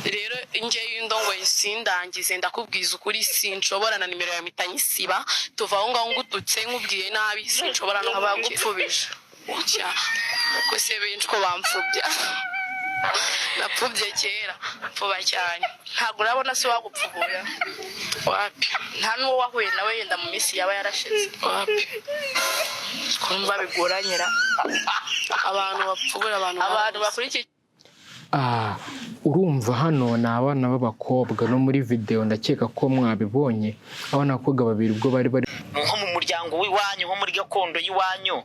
Rero njyewe indongoye sindangize, ndakubwiza ukuri, sinshobora na nimero yawe mpita nyisiba. Tuva aho ngaho ngututse, nkubwiye nabi, sinshobora no Abagupfubije. Gupfubije ko se benshi ko bamfubya? Napfubye kera, pfuba cyane. Ntabwo urabona se wagupfubura? Wapi. Nta n'uwo wahuye nawe yenda mu minsi yaba yarashize? Wapi. Kumva bigoranyira. Abantu bapfubura abantu Abantu bakurikiye. Ah, urumva hano ni abana b'abakobwa, no muri videwo ndakeka ko mwabibonye, abana b'abakobwa babiri ubwo bari bari Nko mu muryango w'iwanyu, nko muri gakondo y'iwanyu,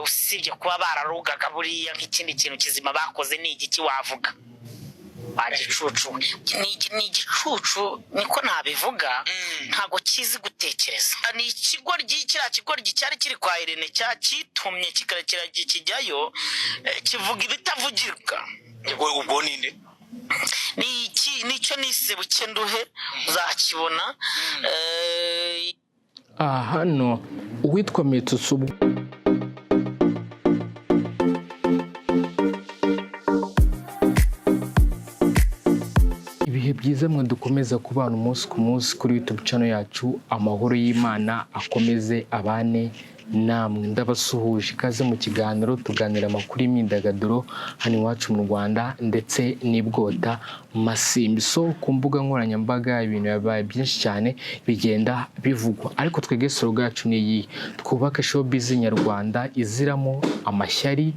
usibye kuba bararugaga, buriya nk'ikindi kintu kizima bakoze ni igiki wavuga? Wa gicucu, ni igicucu, niko nabivuga, ntabwo kizi gutekereza. Ni ikigoryi, kiriya kigoryi cyari kiri kwa Irene cyakitumye kikarekera kijyayo, kivuga ibitavugirwa. Ubwo ninde? Ni iki? Nicyo nise buke nduhe, uzakibona. Aha hano uwitwa Mitsutsu ubwo ibihe byiza mwe dukomeza kubana umunsi ku munsi kuri YouTube channel yacu, amahoro y'Imana akomeze abane namwe. Ndabasuhuje, ikaze mu kiganiro tuganira amakuru y'imyidagaduro hano iwacu mu Rwanda ndetse n'ibwota masimbi. So ku mbuga nkoranyambaga ibintu bibaye byinshi cyane bigenda bivugwa, ariko twebwe soro yacu ni iyi: twubake showbiz nyarwanda iziramo amashyari,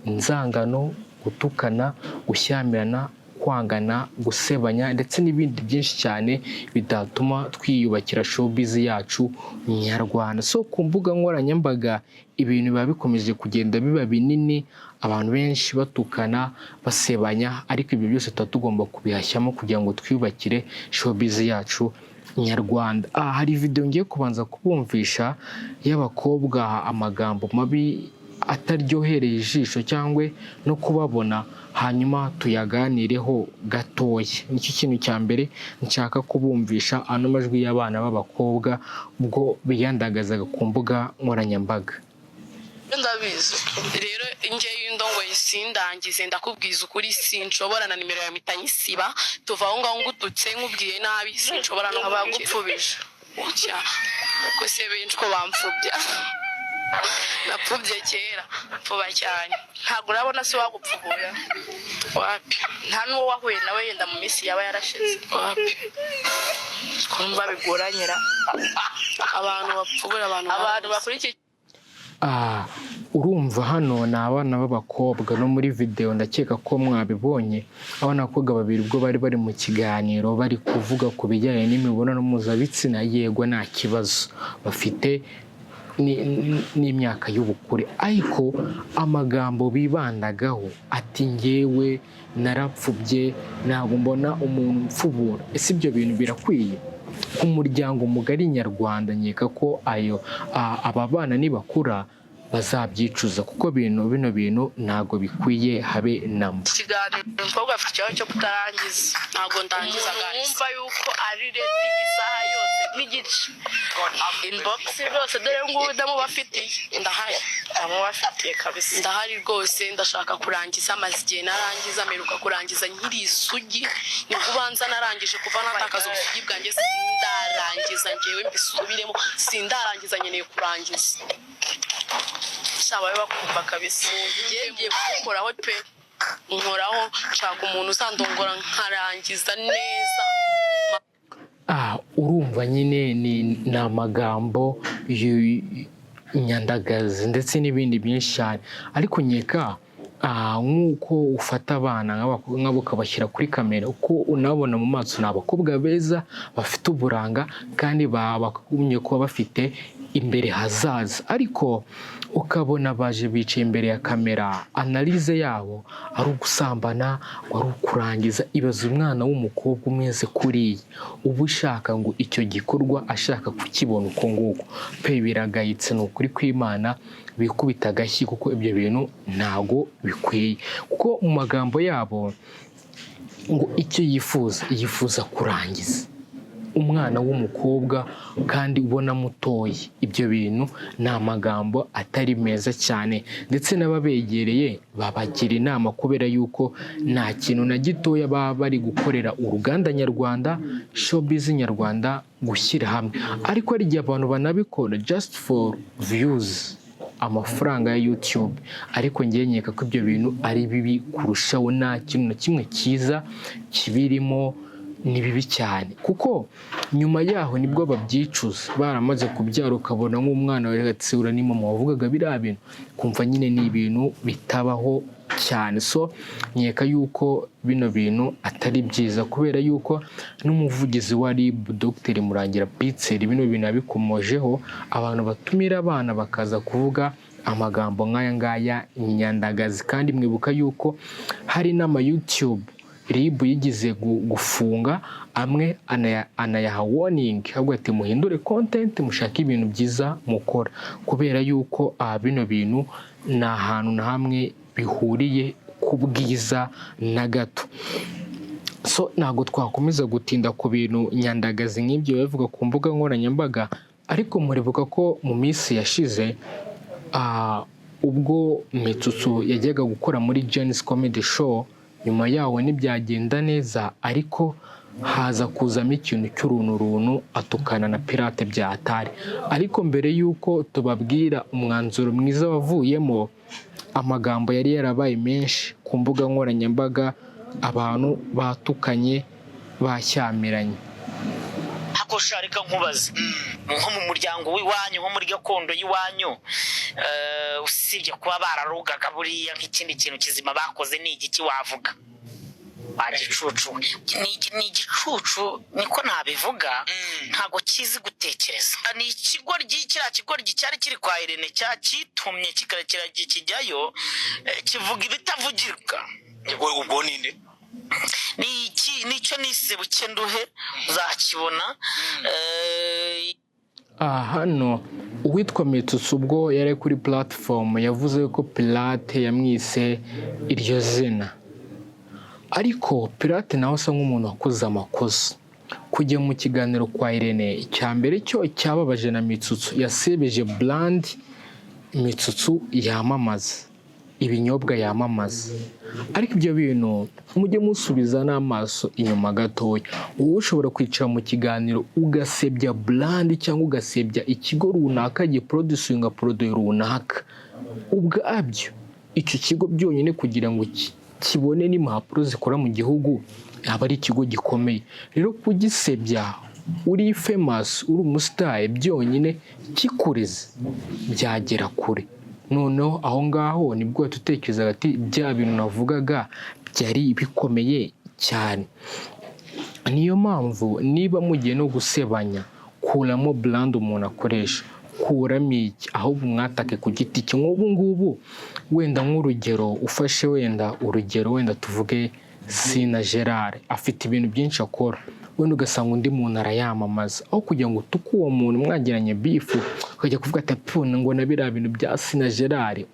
inzangano, gutukana, gushyamirana, kwangana, gusebanya ndetse n'ibindi byinshi cyane bitatuma twiyubakira showbiz yacu nyarwanda. So ku mbuga nkoranyambaga ibintu biba bikomeje kugenda biba binini, abantu benshi batukana, basebanya, ariko ibyo byose tuba tugomba kubihashyamo kugira ngo twiyubakire showbiz yacu nyarwanda. Aha hari video ngiye kubanza kubumvisha y'abakobwa, amagambo mabi ataryohereye ijisho cyangwa no kubabona, hanyuma tuyaganireho gatoya. Nicyo kintu cya mbere nshaka kubumvisha, ano majwi y'abana b'abakobwa ubwo biyandagazaga ku mbuga nkoranyambaga. Ndabizi. Rero njyewe indongoye sindangize, ndakubwiza ukuri, sinshobora na nimero yawe mpita nyisiba. Tuva aho ngaho ngututse, nkubwiye nabi, sinshobora no Abagupfubije. Gupfubije ko se benshi ko bamfubya? Napfubye kera, pfuba cyane. Ntabwo urabona se wagupfubura? Wapi. Nta n'uwo wahuye nawe yenda mu minsi yaba yarashize? Wapi. Kumva bigoranyira. Abantu bapfubura abantu Abantu bakurikiye. Ah, urumva hano ni abana b'abakobwa, no muri videwo ndakeka ko mwabibonye, abana b'abakobwa babiri ubwo bari bari mu kiganiro bari kuvuga ku bijyanye n'imibonano mpuzabitsina. Yego, nta kibazo bafite n'imyaka y'ubukure, ariko amagambo bibandagaho ati: "Ngewe narapfubye, ntabwo mbona umuntu mfubura." Ese ibyo bintu birakwiye ku muryango mugari nyarwanda? Nkeka ko ayo aba bana nibakura bazabyicuza, kuko bino bintu ntabwo bikwiye habe namba. Ikiganiro, umukobwa afite ikibazo cyo kutarangiza. Ntabwo ndangiza, Umuntu guys. wumva yuko ari ready isaha yose n'igice, inbox rwose dore ngubu ndamubafitiye. Ndahari. Ndamubafitiye kabisa. Ndahari rwose, ndashaka kurangiza. Amaze igihe narangiza, mperuka kurangiza nkiri isugi, nibwo ubanza narangije. Kuva natakaza ubusugi bwanjye sindarangiza. Ngewe mbisubiremo, sindarangiza, nkeneye kurangiza. Sha, babe bakumva kabisa. Ngiye ngiye kugukoraho pe, nkoraho, nshaka umuntu uzandongora nkarangiza neza. Ah, urumva nyine ni amagambo nyandagazi ndetse n'ibindi byinshi cyane, ariko nkeka nk'uko ufata abana nk'abo ukabashyira kuri kamera, uko unabona mu maso ni abakobwa beza bafite uburanga kandi bagumye kuba bafite imbere hazaza, ariko ukabona baje bicaye imbere ya kamera, analyse yabo ari ugusambana, ngo ari ukurangiza. Ibaza umwana w'umukobwa umeze kuriya uba ushaka ngo icyo gikorwa ashaka kukibona uko nguko pe! Biragayitse, ni ukuri kw'Imana, bikubita agashyi kuko ibyo bintu ntago bikwiye, kuko mu magambo yabo ngo icyo yifuza, yifuza kurangiza. Umwana w'umukobwa kandi ubona mutoya, ibyo bintu ni amagambo atari meza cyane, ndetse n'ababegereye babagira inama, kubera yuko nta kintu na gitoya baba bari gukorera uruganda nyarwanda, showbiz nyarwanda gushyira hamwe. Ariko hari igihe abantu banabikora just for views, amafaranga ya YouTube. Ariko ngewe nkeka ko ibyo bintu ari bibi kurushaho, nta kintu na kimwe cyiza kibirimo, ni bibi cyane, kuko nyuma yaho nibwo babyicuza baramaze kubyara, ukabona nk'umwana wawe ati: "Ni mama wavugaga biriya bintu", kumva nyine ni ibintu bitabaho cyane. So nkeka yuko bino bintu atari byiza, kubera yuko n'umuvugizi wa RIB, Dr Murangira Bitseri, bino bintu yabikomojeho. Abantu batumira abana bakaza kuvuga amagambo nk'aya ngaya nyandagazi, kandi mwibuka yuko hari n'ama YouTube RIB yigize gufunga amwe, anayaha warning, ahubwo ati: "Muhindure content, mushake ibintu byiza mukora", kubera yuko bino bintu nta hantu na hamwe bihuriye ku bwiza na gato. So ntabwo twakomeza gutinda ku bintu nyandagazi nk'ibyo bavuga ku mbuga nkoranyambaga. Ariko muribuka ko mu minsi yashize, ubwo Mitsutsu yajyaga gukora muri Gen-Z Comedy Show, nyuma yaho ntibyagenda neza, ariko haza kuzamo ikintu cy'urunturuntu, atukana na Pirate bya atari. Ariko mbere y'uko tubabwira umwanzuro mwiza wavuyemo, amagambo yari yarabaye menshi ku mbuga nkoranyambaga, abantu batukanye, bashyamiranye. Hakosha, reka nkubaze, nko mu muryango w'iwanyu, nko muri gakondo y'iwanyu, usibye kuba bararugaga, buriya nk'ikindi kintu kizima bakoze ni igiki wavuga? Wa gicucu we. Ni igicucu, niko nabivuga, ntabwo kizi gutekereza. Ni ikigoryi, kiriya kigoryi cyari kiri kwa Irene cyakitumye kikarekera kijyayo, kivuga ibitavugirwa. Ubwo ninde? Ni iki? Nicyo nise buke nduhe, uzakibona. Aha hano uwitwa Mitsutsu, ubwo yari kuri platform, yavuze ko Pirate yamwise iryo zina, ariko Pirate nawe asa nk'umuntu wakoze amakosa kujya mu kiganiro kwa Irene. Icya mbere cyo cyababaje na Mitsutsu, yasebeje brand Mitsutsu yamamaza, ibinyobwa yamamaza. Ariko ibyo bintu mujye musubiza n'amaso inyuma gatoya. Wowe ushobora kwicara mu kiganiro ugasebya brand cyangwa ugasebya ikigo runaka giproducinga produit runaka, ubwabyo icyo kigo byonyine kugira ngo kibone n'impapuro zikora mu gihugu aba ari ikigo gikomeye. Rero kugisebya uri famous, uri umusitari, byonyine kikureze byagera kure. Noneho aho ngaho nibwo uhita utekereza ati: "Bya bintu navugaga byari bikomeye cyane." Niyo mpamvu niba mugiye no gusebanya, kuramo brand umuntu akoresha, kuramo iki, ahubwo mwatake ku giti cye. Nk'ubu ngubu wenda nk'urugero, ufashe wenda urugero, wenda tuvuge Sina Gerard afite ibintu byinshi akora, wenda ugasanga undi muntu arayamamaza, aho kugira ngo utuke uwo muntu mwagiranye beef, ukajya kuvuga ati: "Pfuna ngo na biriya bintu bya Sina Gerard."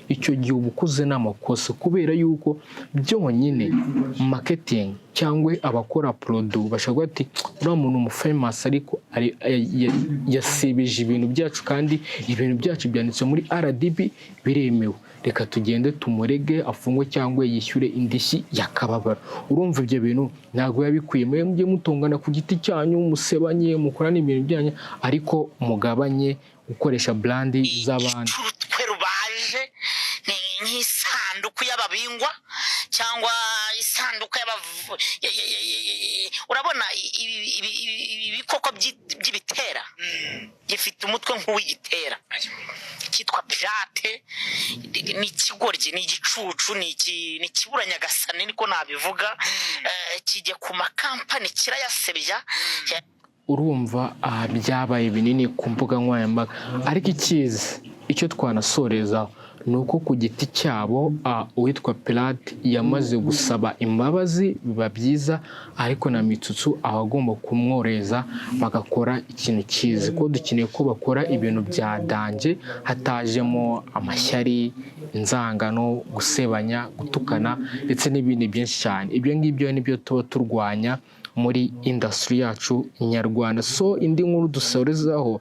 Icyo gihe uba ukoze n'amakosa, kubera yuko byonyine marketing cyangwa abakora produit bashobora kuvuga ati: "Uriya muntu umufamous, ariko yasebeje ibintu byacu, kandi ibintu byacu byanditse muri RDB biremewe, reka tugende tumurege afungwe cyangwa yishyure indishyi y'akababaro." Urumva ibyo bintu ntabwo biba bikwiye. Mwe mujye mutongana ku giti cyanyu, musebanye, mukorane ibintu byanyu, ariko mugabanye gukoresha brand z'abandi. Urutwe rubaje ni nk'isanduku y'ababingwa cyangwa isanduku y'abavu urabona ibi bikoko by'ibitera gifite umutwe nk'uw'igitera cyitwa Pirate. Ni ikigoryi, ni igicucu, ni ikiburanyagasani, niko nabivuga. Kijya ku makampani kirayasebya. Urumva aha byabaye binini ku mbuga nkoranyambaga, ariko ikizi icyo twanasoreza ni uko ku giti cyabo, uwitwa Pirate yamaze gusaba imbabazi, biba byiza. Ariko na Mitsutsu aba agomba kumworeza bagakora ikintu cyiza, kuko dukeneye ko bakora ibintu bya danger, hatajemo amashyari, inzangano, gusebanya, gutukana ndetse n'ibindi byinshi cyane. Ibyo ngibyo nibyo tuba turwanya. muri industry yacu nyarwanda. So indi nkuru dusorezaho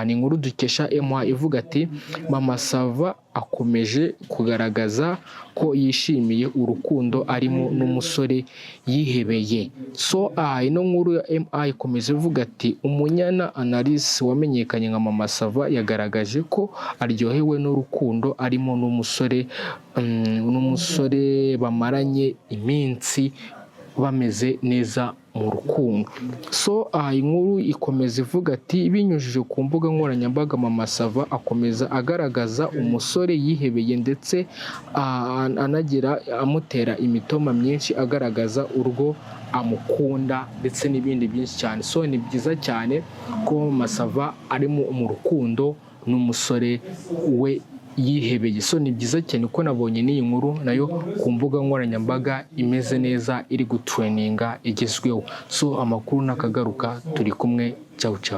ni inkuru dukesha MA ivuga ati: "Mama Sava akomeje kugaragaza ko yishimiye urukundo arimo n'umusore yihebeye." So ino nkuru ya MA ikomeza ivuga ati: "Umunyana Analyse wamenyekanye nka Mama Sava yagaragaje ko aryohewe n'urukundo arimo n'umusore bamaranye iminsi bameze neza mu rukundo." So inkuru ikomeza ivuga ati: "Binyujije ku mbuga nkoranyambaga, Mama Sava akomeza agaragaza umusore yihebeye ndetse anagira amutera imitoma myinshi agaragaza urwo amukunda ndetse n'ibindi byinshi cyane." So ni byiza cyane ko Mama Sava ari mu rukundo n'umusore we yihebeye. So ni byiza cyane ko nabonye n'iyi nkuru nayo ku mbuga nkoranyambaga imeze neza, iri gutrendinga, igezweho. So amakuru nakagaruka, turi kumwe, ciao ciao.